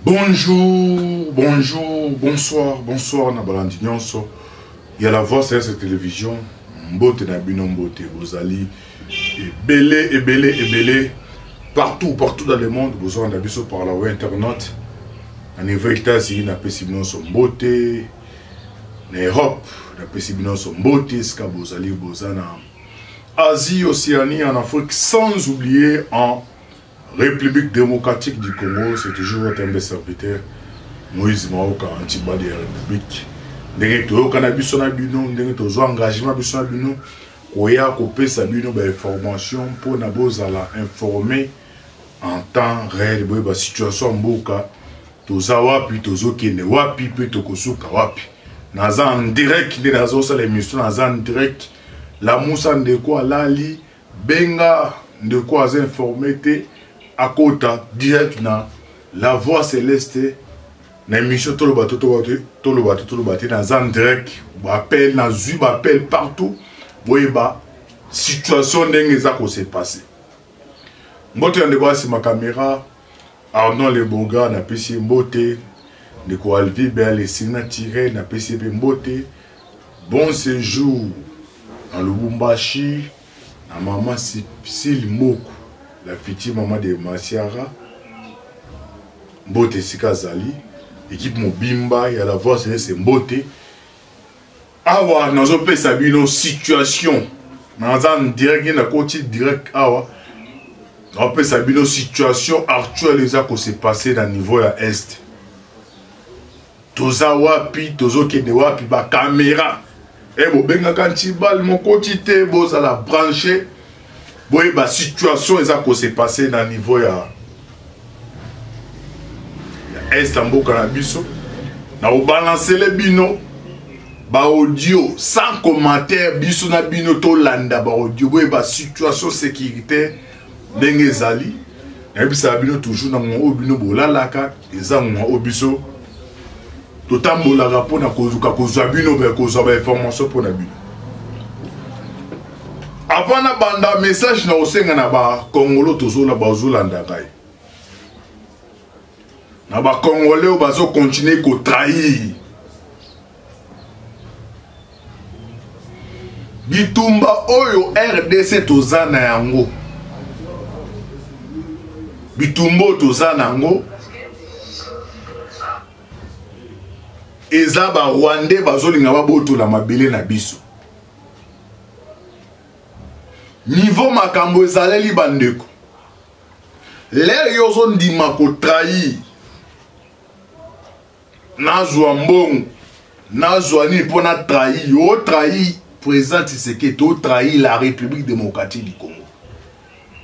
Bonjour, bonjour, bonsoir, bonsoir na balandi nyonso ya la voix céleste télévision. Mbote na bino mbote bozali ebele ebele ebele partout partout dans le monde bozolanda biso par la web internet na niveau États-Unis napesi bino nyonso mbote na Europe napesi bino nyonso mbote esika bozali boza na Asie, Océanie, en Afrique sans oublier en République démocratique du Congo, c'est toujours votre humble serviteur Moïse Maoka Antibade ya République. Ndenge toyokana biso na bino, ndenge tozwa engagement biso na bino, koya kopesa bino ba information mpo na bozala informé en temps réel, boyeba situation ya mboka, toza wapi, tozokende wapi mpe tokosuka wapi. Naza en direct nde nazosala émission, naza en direct. Lamusa ndeko alali Benga ndeko aza informe te akota direct na la voix celeste na émission toloba to toloba te toloba te naza en direct baappel nazwi baappel partout boyeba situation ndenge eza kose passe mbote ya ndeko asima kamera Arnaud Leboga napesi ye mbote ndeko Alvi Bel Esina Tire napesi ye mpe mbote bon séjour na Lubumbashi na mama Sile Mboku la future mama de Masiara mbote esika azali ekipe mobimba ya la voix céleste mbote awa nazopesa bino situation naza en direct nakoti direct awa nazopesa bino situation actuelle eza kose passe na niveau ya est toza wapi tozokende wapi bakamera e bobengaka ntibal mokoti te bozala branche boyeba situation eza kose passe na niveau ya est ya mboka na biso na kobalansele bino baaudio sans commentaire biso na bino tolanda baaudio boyeba situation sécuritaire ndenge ezali nayebisaka bino toujours na ngonga oyo bino bolalaka eza ngonga oyo biso totambolaka mpo na koluka kozwa bino kozwa bainformation mpo na bino avant nabanda message na kosenga na bakongolo tozola bazolanda ngai na bakongole oyo bazokontinue kotrahir bitumba oyo rdc toza na yango bitumba oyo toza na yango eza barwandais bazolinga babotola mabele na biso niveau makambo ezaleli bandeko lere yo ozondima kotrahir nazwa mbongo nazwa nini mpo na trahir yo otrahir président Tshisekedi otrahir la République démocratique du Congo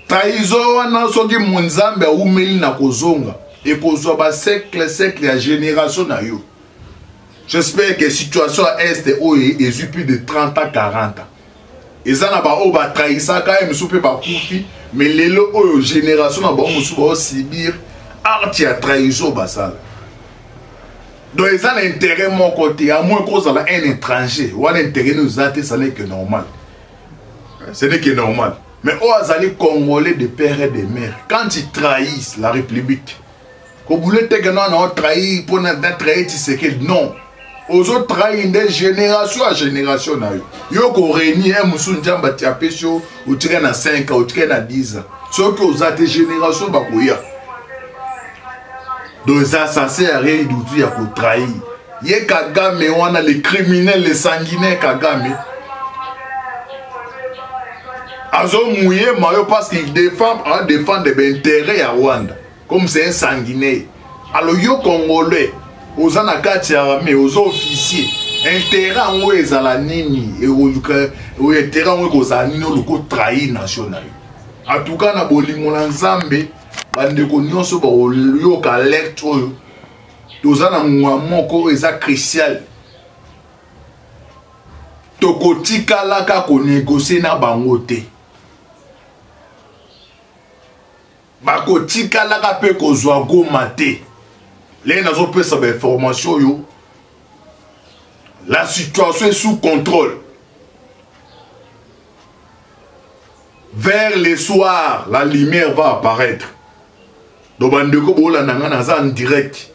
trahison wana soki monzambe awumeli na kozonga ekozwa basekle sekle ya génération na yo j'espère que situation ya est oyo ezwi plus de 30 ans 40 ans eza na baoyo batrahisaka ye mosusu mpe bakufi mais lelo oyo génération na bango mosusu baosibir arte ya trahison basala donc eza na intérêt moko te à moins kozala un étranger wana intérêt no eza te ça n'est que normal ce n'est que normal mais oyo azali congolais de père et de mère quand il trahisse la république kobule teke no na otrahir mpo na trahir Tshisekedi non ozo trahir nde génération ya génération na yo yo korenie ye mosusu nzambe ati apesi yo otikali na 5 ans otikali na 10 ans soki oza te génération bakoya donc eza ça sert à rien du tout ya kotrahir ye kagame wana le criminel le sanguinaire kagame azomuye mayo parce qu'il défend adefendre baintérêt ya rwanda comme c'est un sanguinaire alors yo congolais oza na kati ya armée oza officier intérêt yango ezala nini ekoluka intérêt yango ekozala nini oluka otrahir nation na yo en tout cas na bolingo na nzambe bandeko nyonso bakoyoka alerte oyo toza na ngonga moko oyo eza crucial tokotikalaka konegocie na bango te bakotikalaka mpe kozwa goma te lenge nazopesa bainformation oyo la situation est sous contrôle vers le soir la lumière va apparaître. Donc bandeko bolanda nga naza en direct.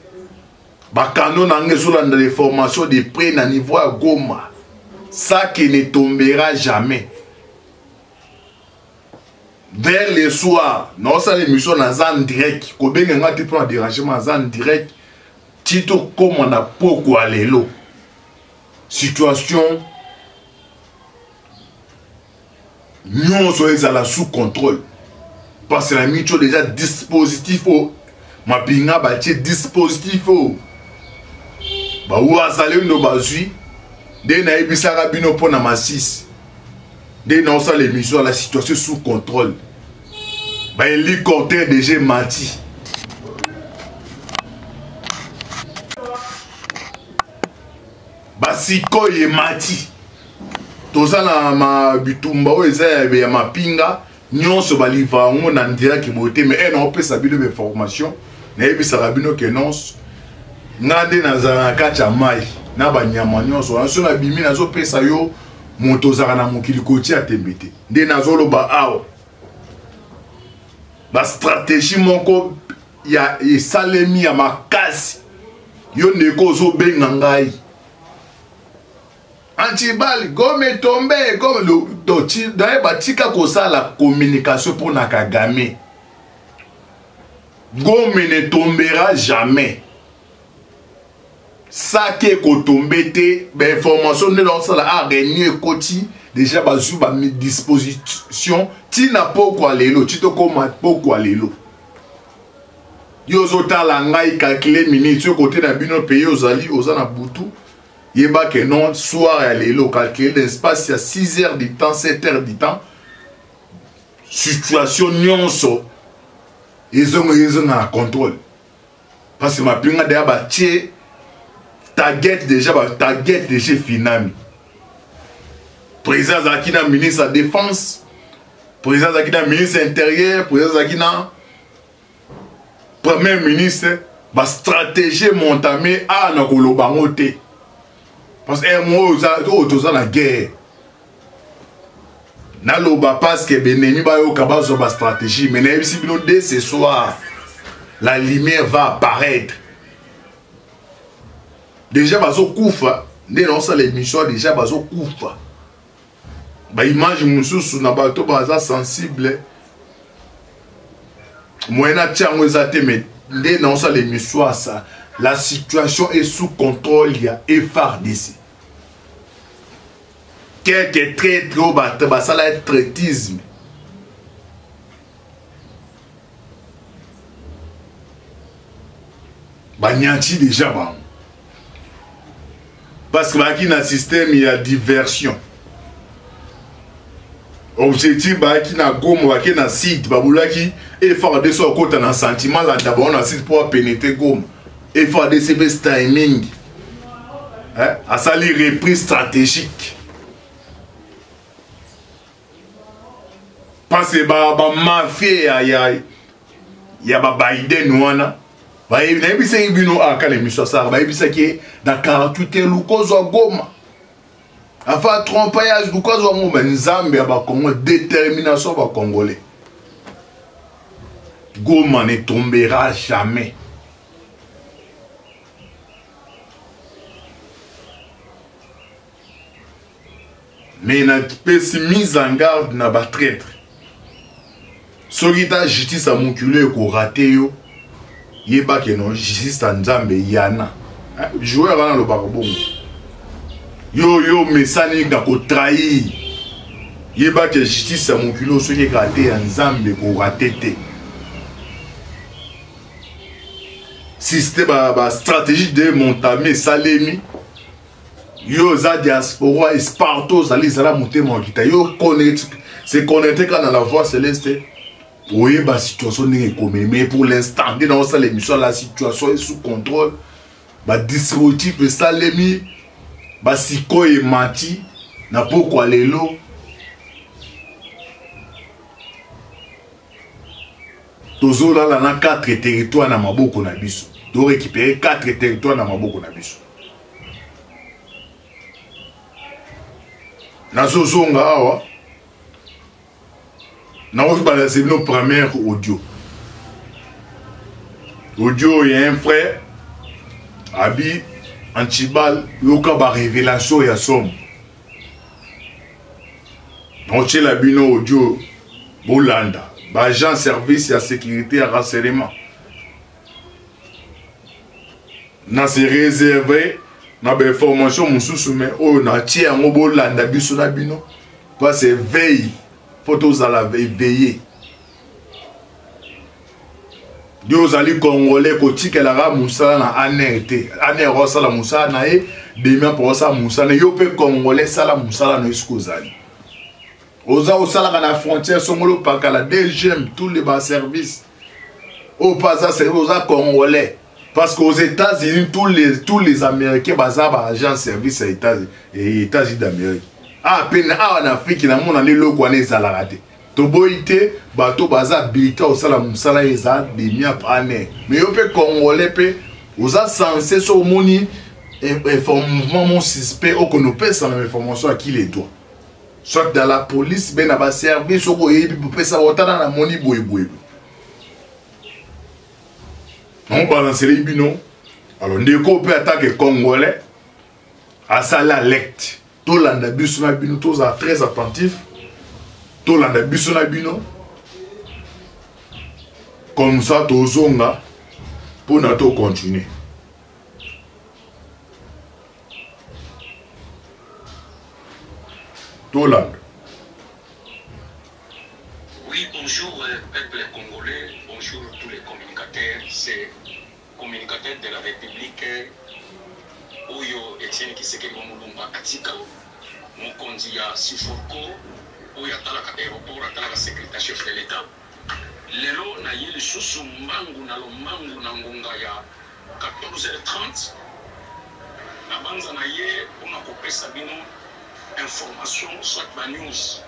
Bakano na nga ezolanda les formations de près na niveau ya Goma. Ça qui ne tombera jamais. Vers le soir, naosala émission naza en direct. Kobenga nga te mpo na dérangement, naza en direct. Ti tokóma na pokwa lelo. Situation nyonso ezala sous contrôle parce que na micho déjà dispositif oyo mapinga batie dispositif oyo bawazalendo bazwi nde nayebisaka bino mpo na masisi nde naosala émission la situation sous contrôle bahélicoptère déjà emati. Basikoyo emati, toza na ma bitumba oyo eza ya mapinga nyonso baliva yango na ndiraki boye te. Mais naopesa bino bainformation, nayebisaka bino ke nonso nga nde nazala na kati ya mai na banyama nyonso wana. So nabimi, nazopesa yo moto ozalaka na mokili kotia tembe te. Nde nazoloba awa, bastratégie moko ya esalemi ya makasi. Yo ndeko ozobenga ngai antibal, Goma tombe, Goma daye, batika kosala communication mpo na Kagame. Goma ne tombera jamais. Sake ekotombe te. Bainformation nde naosala a réunion ekoti déjà, bazwi badisposition ntina pokwa lelo, ti tokóma pokwa lelo. Yo ozotala ngai, calcule minute soki kote na bino pays ozali, oza na butu, yeba ke non, soir ya lelo, calcule l'espace ya 6 heures du temps, 7 heures du temps, situation nyonso ezonga, ezonga na contrôle, parce que mapinga deya batie target déjà, batarget déjà efinami. Président azalaki na ministre ya défense, président azalaki na ministre intérieur, président azalaki na premier ministre. Bastratégie montame awa na koloba yango te, parce que oyo toza na guerre, naloba parce que benemi bayoka, bazwa bastratégie. Mais nayebisi bino, dès ce soir la lumière va apparaître. Déjà bazokufa, nde naosala émission déjà bazokufa. Baimage mosusu na bato baza sensible, moyen natia yango eza te. Mais nde naosala émission asa, la situation est sous contrôle ya FARDC. Quelques traîtres oyo bato basala traitisme banyanti déjà bango, parce que bayaki na système ya diversion. Objectif, bayaki na Goma, bake na site, babulaki FARDC akota na sentiment landa bango na site mpo apénétrer Goma. FARDC mpe timing asali reprise stratégique, parce que bamafie ba ya babiden wana nayebisaki bino aka na émission asala, bayebisaki ye na 48 heures luka ozwa Goma, afa trompage, luka azwa Goma. Nzambe ya Bakongo, détermination ya Bacongolais, Goma ne tombera jamais. Mais napesi mise en garde na batraître, soki ta justice ya mokili ekorater yo, yeba ke no justice ya Nzambe yana. Joueur wana alobaka bongo, yo mesani na kotrahir, yeba ke justice ya mokili oyo soki erater, ya Nzambe ekorater te. Système bastratégie de montame esalemi. Yo oza diaspora esparto, ozali, ezala motema okita yo se connecte kaka na la voix céleste, oyeba situation ndenge ekomeli. Mais pour l'instant nde naosala émission, la situation est sous contrôle, badispositif esalemi, basikoyo emati na pokwa lelo. Tozolala na 4 territoire na maboko na biso, torécupérer 4 territoire na maboko na biso. Nazozonga awa, nakoki balase bino première audio. Audio ya un frère abi antibal yoka ba révélation ya somo. Naotiela bino audio bolanda ba agent service ya sécurité ya renseignement na se réserve na ba information mosusu mais oyo natie yango bolanda biso na bino parce veille fo tozala éveillé. Yo ozali congolais, kotikelaka mosala na aner te. Aner osala mosala na ye, demi mpo osala mosala na yo mpe congolais, sala mosala na yo esika ozali. Oza osalaka na frontière songolo pakala DGM, tous les ba service oyo mpe aza service, oza congolais. Parce qu'aux États-Unis, tous les Américains baza ba agent service ya États-Unis d'Amérique. Ah, pe na awa na Afrique na mona lelo kwa ne ezalaka te. Toboyi te bato baza habilité osala mosala eza demiap ane. Mais yo pe congolais pe oza censé so omoni mouvement mon suspect okonopesa na information à qui les doit. Soit dans la police be na ba service oko yebi pesa otana na moni boye boye. On balancele bino. Alors ndeko pe attaque congolais asala alerte. Tolanda biso na bino, tozala très attentif. Tolanda biso na bino. Comme ça tozonga pona to continuer. Tolanda. Oui, bonjour peuple congolais, bonjour tous les communicateurs, c'est communicateur de la République oyo Etienne Tshisekedi wa Mulumba atika mokonzi ya Siforco oyo atalaka aéroport, atalaka sécurité chef de l'État. Lelo na ye lisusu mbangu na lombangu na ngonga ya 14h30 na banza na ye mpona kopesa bino information soit ba news.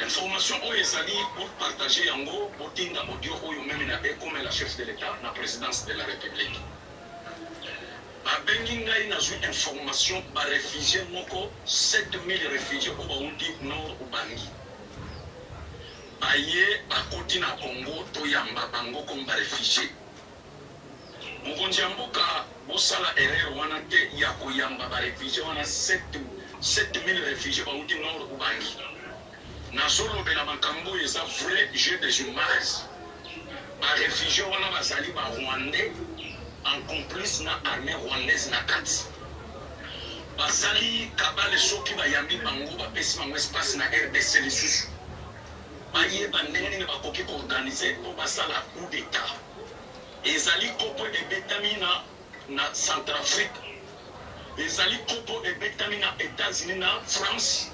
Information oyo ezali pour partager yango, botinda audio oyo meme na ekomela chef de l'État na présidence de la République. Babengi ngai nazwi information ba réfugiés moko 7000 réfugiés oyo bauti Nord Ubangi. Baye bakoti na Congo toyamba bango comme ba réfugiés. Mokonzi ya mboka bosala erreur wana te ya koyamba ba réfugiés wana 7000 réfugiés bauti Nord Ubangi. Nazolobela makambo oyo eza vrai jeu des images. Ba réfugiés wana bazali ba Rwandais en complice na armée rwandaise na kati. Basali kabale soki bayambi bango bapesi bango espace na RDC lisusu. Bayeba ndenge nini bakoki koorganiser po basala coup d'état. Ezali kopo ebetami na Centrafrique, ezali kopo ebetami na États-Unis, na France,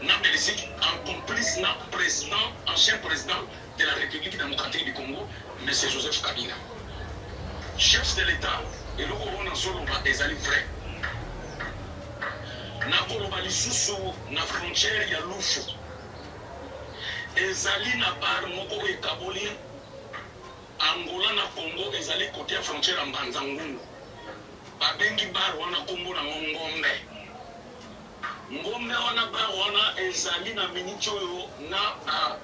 na Belgique, en complice na président, ancien président de la République démocratique du Congo, M. Joseph Kabila. Chef de l'État, eloko oyo nazoloba ezali vrai. Nakoloba lisusu na frontière ya Lufu. Ezali na bar moko oyo ekaboli Angola na Congo, ezali côté ya frontière ya Mbanza Ngungu. Babengi bar wana kombo nango Ngombe. Ngombe wana, bar wana ezali na miniti oyo na ba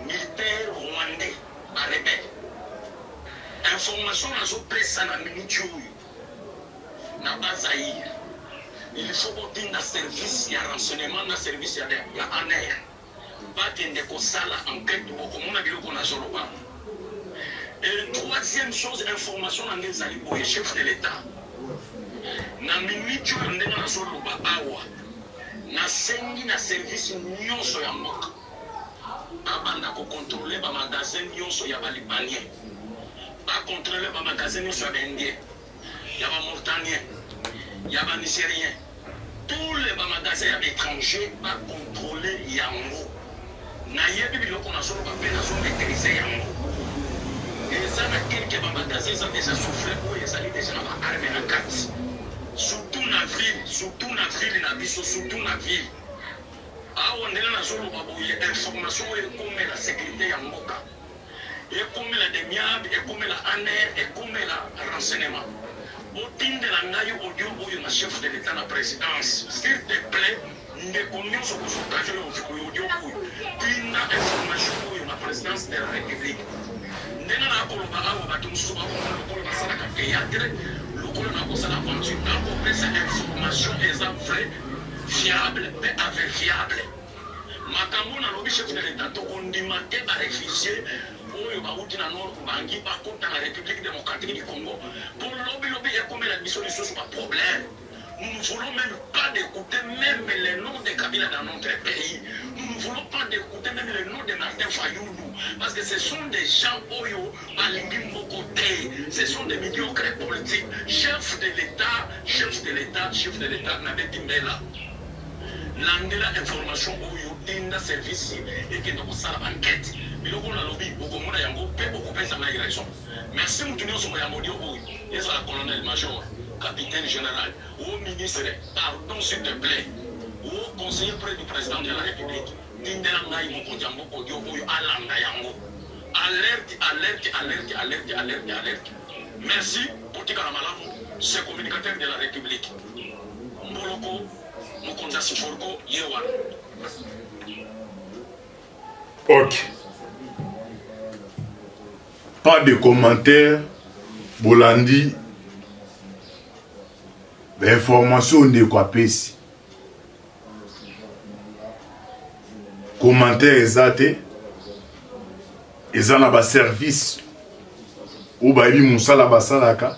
militaire rwandais, ba rebelle. Information nazopesa na miniti oyo na Bazaïre, il faut botinda service ya renseignement na service ya ANR bakende kosala enquête, bokomona biloko nazoloba. Et troisième chose, information na ngai ezali boye, chef de l'État, na miniti oyo ndenge nazoloba awa, nasengi na service nyonso ya mboka babanda kocontrôle bamagasin nyonso ya balibanien, bacontrôle bamagasin nyonso ya baindien, ya bamauritaniens, ya banigérien, tous les bamagasin ya baétranger bacontrôle yango. Nayebi biloko nazoloba mpe nazomaîtrise yango. Eza na quelque bamagasin eza déjà soufflé oyo ezali déjà na baarme na kati, surtout na ville, surtout na ville na biso, surtout na ville awa ndenge nazoloba boye. Information oyo ekomela sécurité ya mboka, ekomela demiab, ekomela ANR, ekomela renseignement. Botindela ngai audio oyo na chef de l'État na présidence, s'il te plaît. Ndeko nyonso kozwa occasion oyo audio oyo, tinda information oyo na présidence de la République. Ndenge nakoloba awa, bato mosusu bakomona lokola nasalaka théâtre, lokola nakosala aventure. Nakopesa information eza vrai, fiable mpe avérifiable. Makambo nalobi, chef de l'État, tokondima te baréfugiés oyo bauti na Nord Ubangi bakota na République démocratique du Congo, mpo lobilobi ekomela biso lisusu baproblème. Nous ne voulons même pas d'écouter même le nom de Kabila dans notre pays. Nous ne voulons pas d'écouter même le nom de Martin Fayoulou. Parce que ce sont des gens oyo balingi mboka te. Ce sont des médiocres politiques. Chef de l'État, chef de l'État, chef de l'État, nabeti mbela. Landela information oyo, tinda service ekende kosala enquête. Biloko nalobi, okomona yango mpe okopesa ngai raison. Merci. Mutu nyonso moyambo dio oyo, ezala colonel, major, capitaine, général ou ministre, pardon, s'il te plaît, ou conseiller près du président de la République, tindela ngai mokonzi ya mboka audio oyo, alanda yango. Alerte, alerte, alerte, alerte, alerte, alerte. Merci. Kotikala malamu. Ce communicateur de la République, Mboloko, mokonzi ya Siforco, ye wana. Ok, pas de commentaire. Bolandi bainformation ndeko apesi, commentaire eza te. Eza na baservice oyo bayebi mosala basalaka.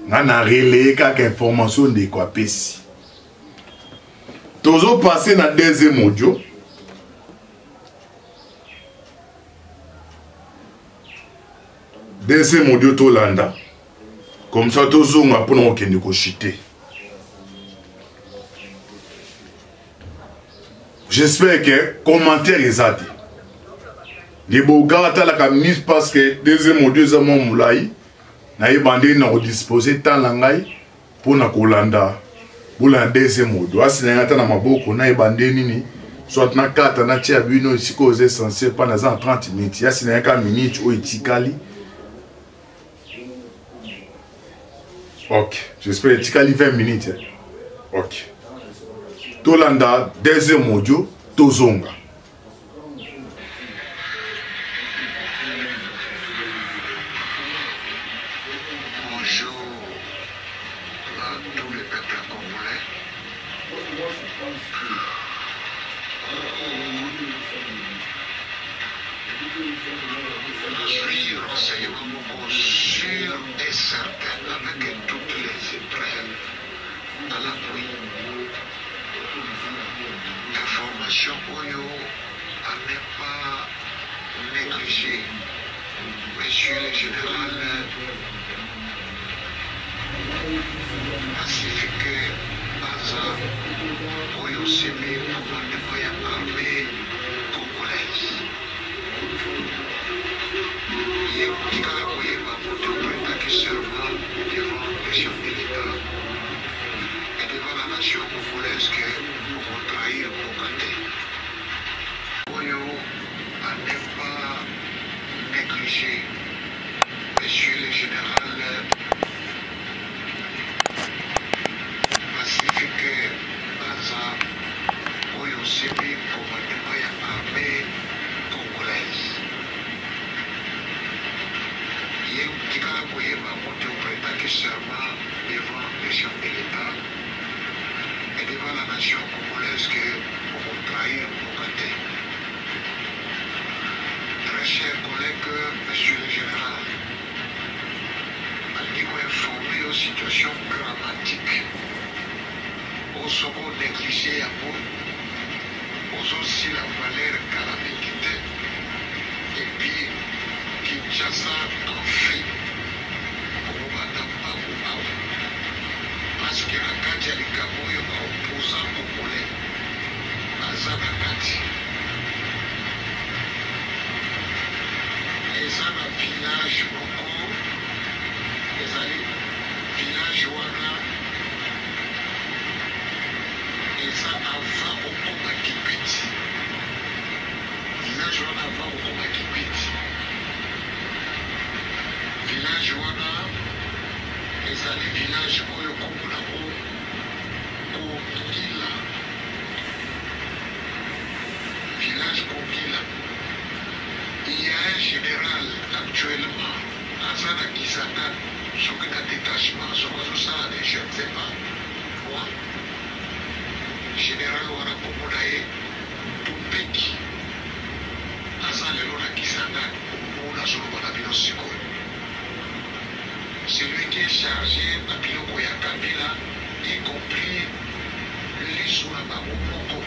Nga na relaye kaka information ndeko apesi. Tozopasse na deuxième audio. Deuxième audio tolanda, comme ça tozonga mpona kokende koshite. J'espère que commentaire eza te. Liboka atalaka minute, parce que deuxième audio eza mwa molai. Nayeba ndenge na kodispose temps na ngai mpona kolanda. Bolanda deuxième audio. Asi na ngai ata na maboko, nayeba nde nini, soit nakata, natia bino esika oyo eza essentiel, mpa naza na 30 minutes. Yasi na yaka minute oyo etikali. Ok, j'espère etikali 20 minutes. Ok, tolanda deuxième audio, tozonga. Bonjour à tout le peuple congolais. Nazwi renseignement moko sûr et certain avec toutes les preuves à l'appui. Information oyo à ne pas négliger. Monsieur le général Pacifique Banza, oyo osimbi commandement ya armée congolaise, ye kotikala koyeba moto oprêtaki serment devant le chef de l'État et devant la nation congolaise que okotrahir mboka te. Oyo à ne pas négliger. Monsieur le général Pacifique Banza, oyo osimbi commandement ya armée congolaise, ye kotikala koyeba moto oprêtaki serment devant le chef de l'État et devant la nation congolaise que okotrahir mboka te. Très cher collègue, monsieur le général, alingi koinforme yo situation dramatique oyo soki onéglige yango, ozosila valeur kala mingi te. Et puis Kinshasa en feu, okobanda mbangu awa, parce que na kati ya likambo oyo baopposant congolais baza na kati. Eza na village moko, ezali village wana eza avant okoma Kikwit. Village wana avant okoma Kikwit, village wana ezali village oyo kombo nango Kongila. Village Kongila. Il y a un général actuellement aza na Kisangani soki na detachement soki azosala ne je ne sais pas moi général wana kombo na ye Tumpeki aza lelo na Kisangani oyo nazoloba na bino sikoyo. Celui qui est charge ba biloko ya Kabila y compris lisu na bango moko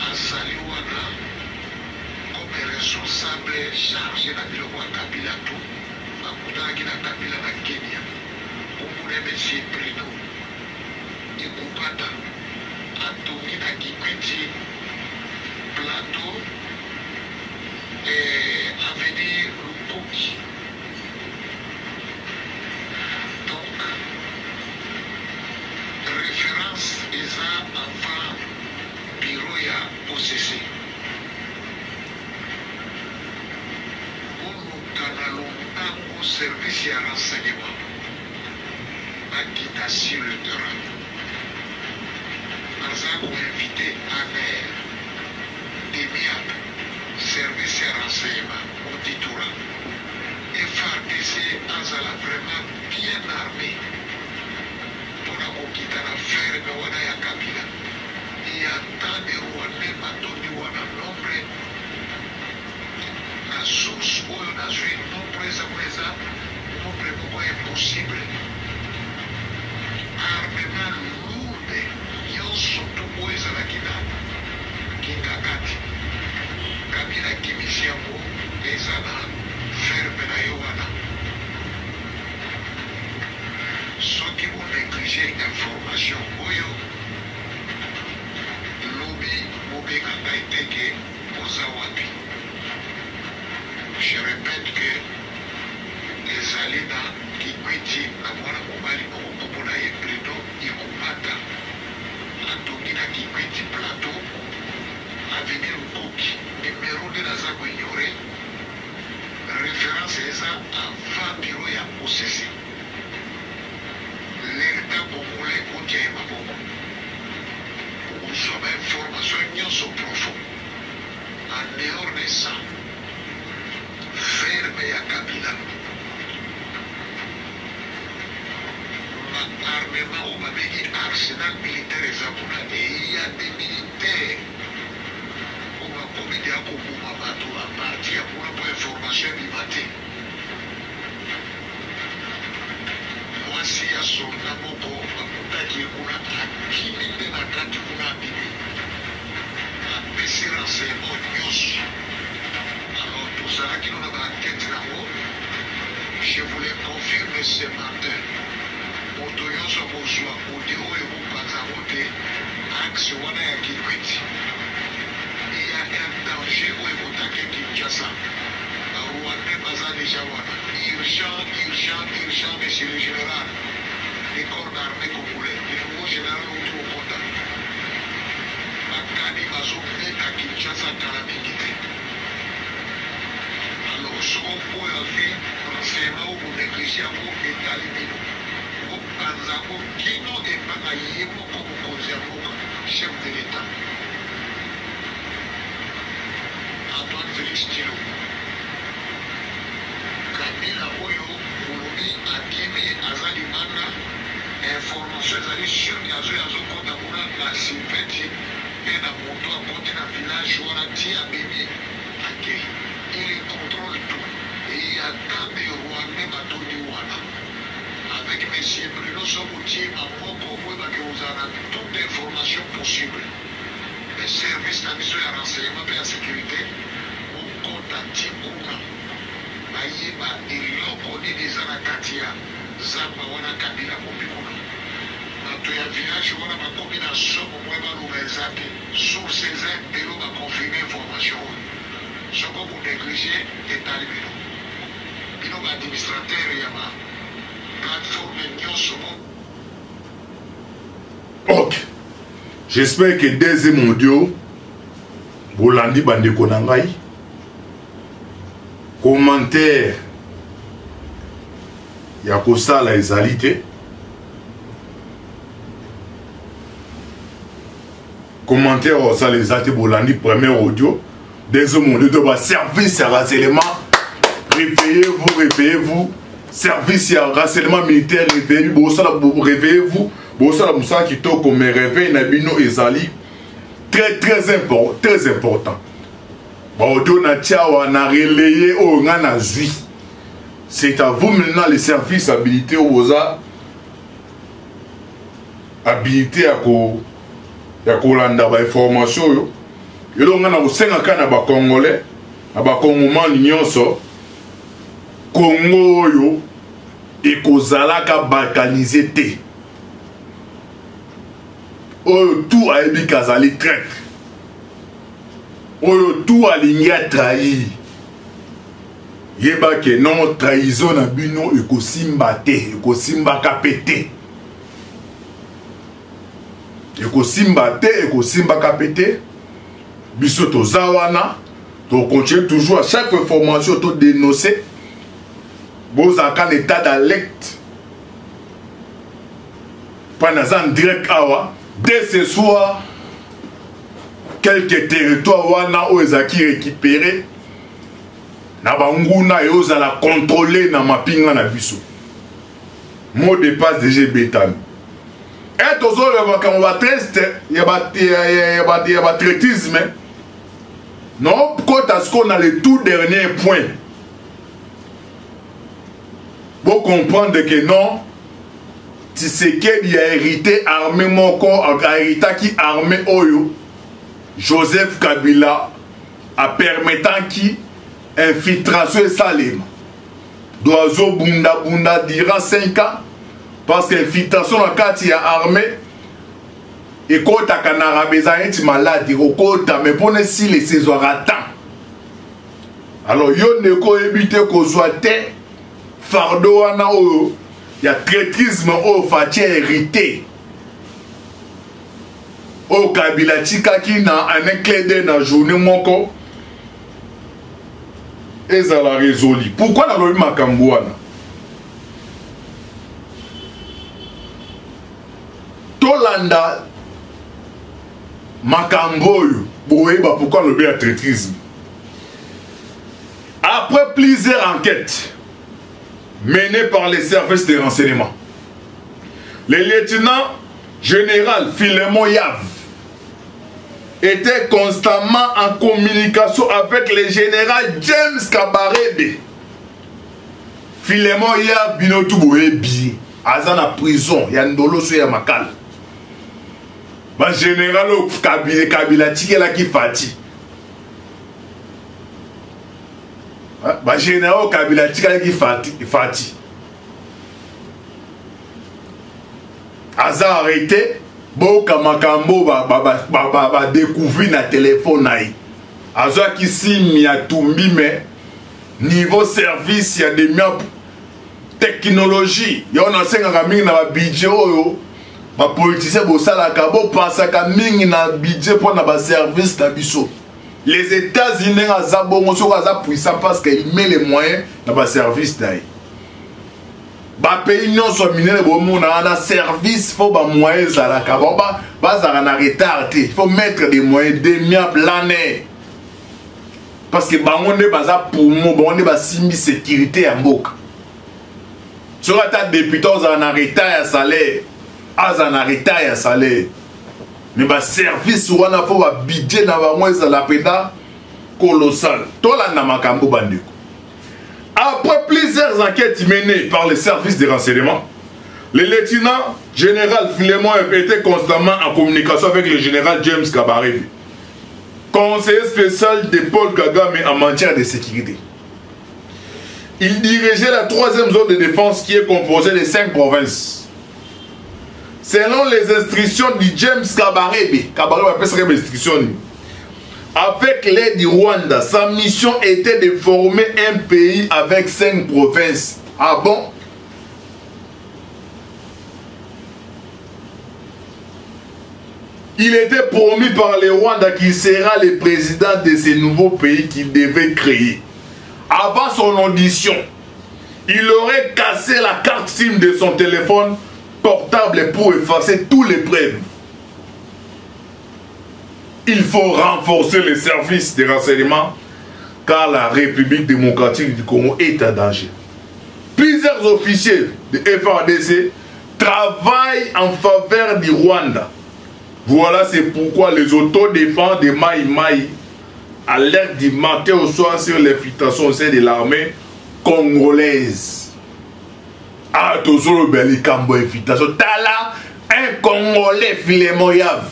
azali wana comme responsable charge na biloko ya Kabila tout bakutanaki na Kabila na Kenya kombo na ye monsieur Bruno Ikupata atongi na Kikwiti plateau eh, avenue Lukoki. Donc reference eza avant bureau ya OCC. Boluka na lombango service ya renseignement bakita sur le terrain. Naza ko inviter ANR, DEMIAP, service ya renseignement, auditorat. FARDC azala vraiment bien arme pona kokita na ferme wana ya Kabila. Il ya tant de Rwandais batondi wana nombre na source oyo nazwi nombre eza kuna eza nombre moko impossible. Armement lourde nyonso tu oyo ezalaki na Kingakati Kabila akimisi yango eza na ferme na ye wana. Soki bo negliger information oyo lobi bobenga ngai te ke boza wapi. Je repète que ezali na Kikwiti na mwana mobali moko kombo na ye Bruno Ikumata atongi na Kikwiti plateau avenue Lukoki numero nde naza ko ignorer reference eza avant bureau ya OCC l'etat congolais kotia ye maboko okozwa ba information nyonso profond en dehors de ça ferme ya Kabila ba armement oyo babengi arsenal militaire eza kuna eya des militaires oyo bakomi deya koboma bato a partir ya kuna mpo information ebima te. Mwasi ya soldat moko bakutaki ye kuna akimi nde na kati kuna abimi apesi renseignement nyonso. Alors tozalaki no na ba enquête nango, je vous le confirme ce matin, moto nyonso akozwa audio oyo bopanza yango te, axe wana ya Kikwit il y a un danger oyo ekotake Kinshasa. Ba Rwandais baza dejà wana. Urgent, urgent, urgent monsieur le general des corps d'armee congolais, le nouveau general outi kokota. Bakani bazobeta Kinshasa kala mingi te. Alors soko oyo azwi renseignement oyo boneglige yango etali bino. Bopanza yango kino epa na ye moko mokonzi ya mboka, chef de l'Etat. Antoine Felix Tshilombo. Kabila oyo olobi akimi aza libanda information ezali sur que azoya azokota kuna na sylveti pe na moto akoti na village wana ti abimi akei il controle tout et il y a tant de rwandais batondi wana avec monsieur Bruno soki otie maboko oyebake ozala na toute information possible. Mais service na biso ya renseignement pe ya securite bokota ti kuna bayeba eloko nini eza na kati ya zamba wana Kabila abombi kuna. Bato ya village wana bakomi na somo moyen baloba eza te. Source eza ebele oyo ba confirme information oyo. Soko bo negliger etali bino. Bino ba administrateurs ya ba plateforme nyonso bo. Ok. J'espère que deuxième audio bolandi bandeko na ngai commentaire ya kosala ezali te commentaire osala eza te bolandi première audio. Deuxième to baservice ya renseignement, réveillez-vous, réveillez-vous. Service ya renseignement militaire, réveillez, bosala, réveillez-vous, bosala mosala kitoko, mais réveil na bino ezali très très important, très important. Baaudio na tiawa na relaye oyo ngai nazwi, c'est à vous maintenant, les services habilité oyo boza habilité ya kolanda bainformation oyo. Eloko ngai na kosengaka na bacongolais, na bakongomani nyonso, Kongo oyo ekozalaka balkanize te. Oyo tout ayebi kazali traître, oyo tout alingi atrahir, yeba ke non, trahison na bino ekosimba te, ekosimbaka mpe te, ekosimba te, ekosimbaka mpe te. Biso toza wana, tokontinue toujours à chaque information todénonce. Bozalaka na état d'alerte mpa naza en direct awa. Dès ce soir, quelques territoires wana oyo ezalaki récupéré na banguna eozala contrôlé na mapinga na biso. Mot de passe déjà ebetami. E tozoloba makambo batreste ya batraitisme. Nokota sikoyo na le tout dernier point. Bocomprendre que non, Tshisekedi a hérité armée moko, ahéritaki armée oyo Joseph Kabila apermettaki infiltration esalema. Do azobundabunda durant 5 ans parce que infiltration na kati ya armée ekotaka na rabe, eza neti maladi kokota, mais mpona esila esezwaka temps. Alors yo ndeko oyebi te kozwa te fardeau wana oyo ya traîtrisme oyo Fatshi a hérité, oyo Kabila atikaki na un clin d'œil, na journée moko ezala résolu. Pourquoi nalobi makambo wana? Tolanda makambo oyo, boyeba pourquoi nalobi ya traîtrisme. Après plusieurs enquêtes menées par les services de renseignement, le lieutenant général Philemon Yav était constamment en communication avec le général James Kabarebe. Philemon Yav, bino tu boyebi, aza na prison ya Ndoloso ya Makala. Ba général oyo Kabila, Kabila atikelaki Fatshi. Ba général oyo Kabila atikalaki Fatshi. Aza arrêté, boyoka makambo badécouvrir na telefone na ye. Azwaki simi ya tumbi, mais niveau service ya demiap technologie yo nasengaka mingi na babudget oyo bapoliticien bosalaka, bopasaka mingi na budget mpo na baservice na biso. Les États-Unis, ndenge aza bongo, soki aza puissant, parce que il met les moyens na baservice na ye. Bapays nyonso ya minene bomona wana, service faut bamoyen ezalaka, bango bazalaka na retard te. Faut mettre des moyens demiable l'année parce que bango nde baza poumon, bango nde basimbi sécurité ya mboka. Soki ata député ozala na retard ya salaire, azala na retard ya salaire, mais baservice wana faut babudget na bango ezala mpenza colossal. Tolanda makambo, bandeko. Après plusieurs enquêtes menées par les services de renseignement, le lieutenant général Philemon était constamment en communication avec le général James Kabarebe, conseiller spécial de Paul Kagame en matière de sécurité. Il dirigeait la troisième zone de défense qui est composée de 5 provinces. Selon les instructions du James Kabarebe, Kabarebe appelle ça instruction, avec l'aide du Rwanda, sa mission était de former un pays avec 5 provinces. Ah bon? Il était promis par le Rwanda qu'il sera le président de ce nouveau pays qu'il devait créer. Avant son audition, il aurait cassé la carte SIM de son téléphone portable pour effacer toutes les preuves. Il faut renforcer les services de renseignement car la République démocratique du Congo est en danger. Plusieurs officiers de FARDC travaillent en faveur du Rwanda. Voilà, c'est pourquoi les autodéfenses de Maï Maï alertent du matin au soir sur l'infiltration au sein de l'armée congolaise. Ah, tozolobela likambo infiltration. Tala, un Congolais Philemon Yav.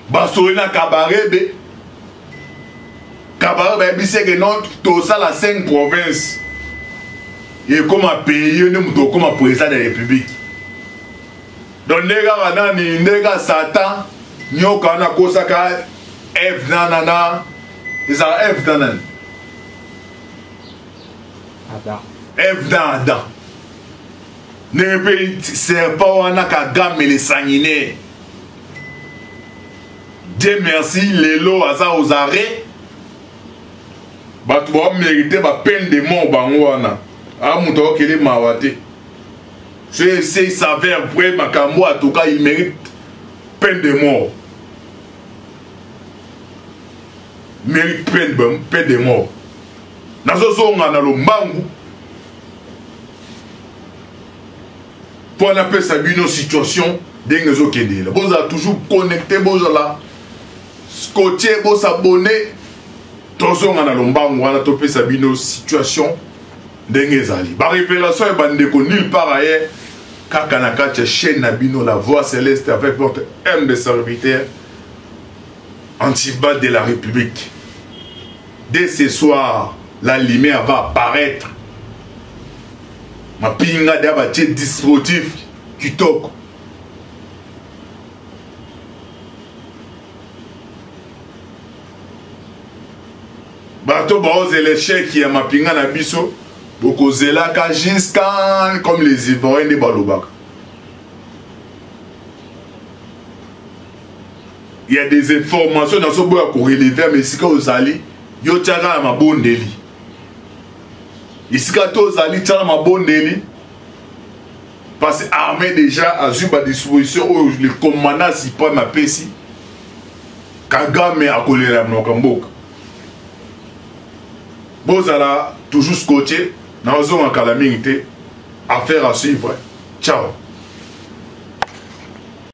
Basoli na Kabarebe. Kabarebe bayebisi eke non tosala 5 provinces. Ekoma pays yo nde moto okoma président de la République. Donc ndenge kaka nani ndenge kaka Satan nyoka wana akosaka Eve na na na ezala Eve na nani? Adam. Eve na Adam. Ndenge mpe serpent wana Kagame le sanguinaire. Dieu merci lelo aza aux arrêts. Bato ba mérité ba peine de mort bango wana. A moto akokele mawa te. Si si s'avère vrai makambo en tout cas il mérite peine de mort. Mérite peine de mort. Nazozonga na lombangu mpo napesa bino situation ndenge ezokendela. Bozala toujours connecté, bozala scotché, bosabonne. Tozonga na lombangu wana topesa bino situation ndenge ezali. Ba révélation ya bandeko nulle part ailleurs, kaka na kati ya chaîne na bino la voix céleste avec votre humble serviteur Antiba de la République. Dès ce soir, la lumière va apparaître. Mapinga de abatie dispositif kitoko. Bato baozela échec ya mapinga na biso, bokozelaka jusqu'à comme les Ivoiriens nde balobaka. Il y a des informations dans ce boya ko relever mais esika ozali yo tiaka na mabondeli. Esika to ozali tiaka na mabondeli parce que armée déjà azwi ba disposition oyo le commandant suprême apesi. Kagame akolela monoko ya mboka. Bozala toujours scotché, nazonga kala mingi te. Affaire à suivre. Ciao.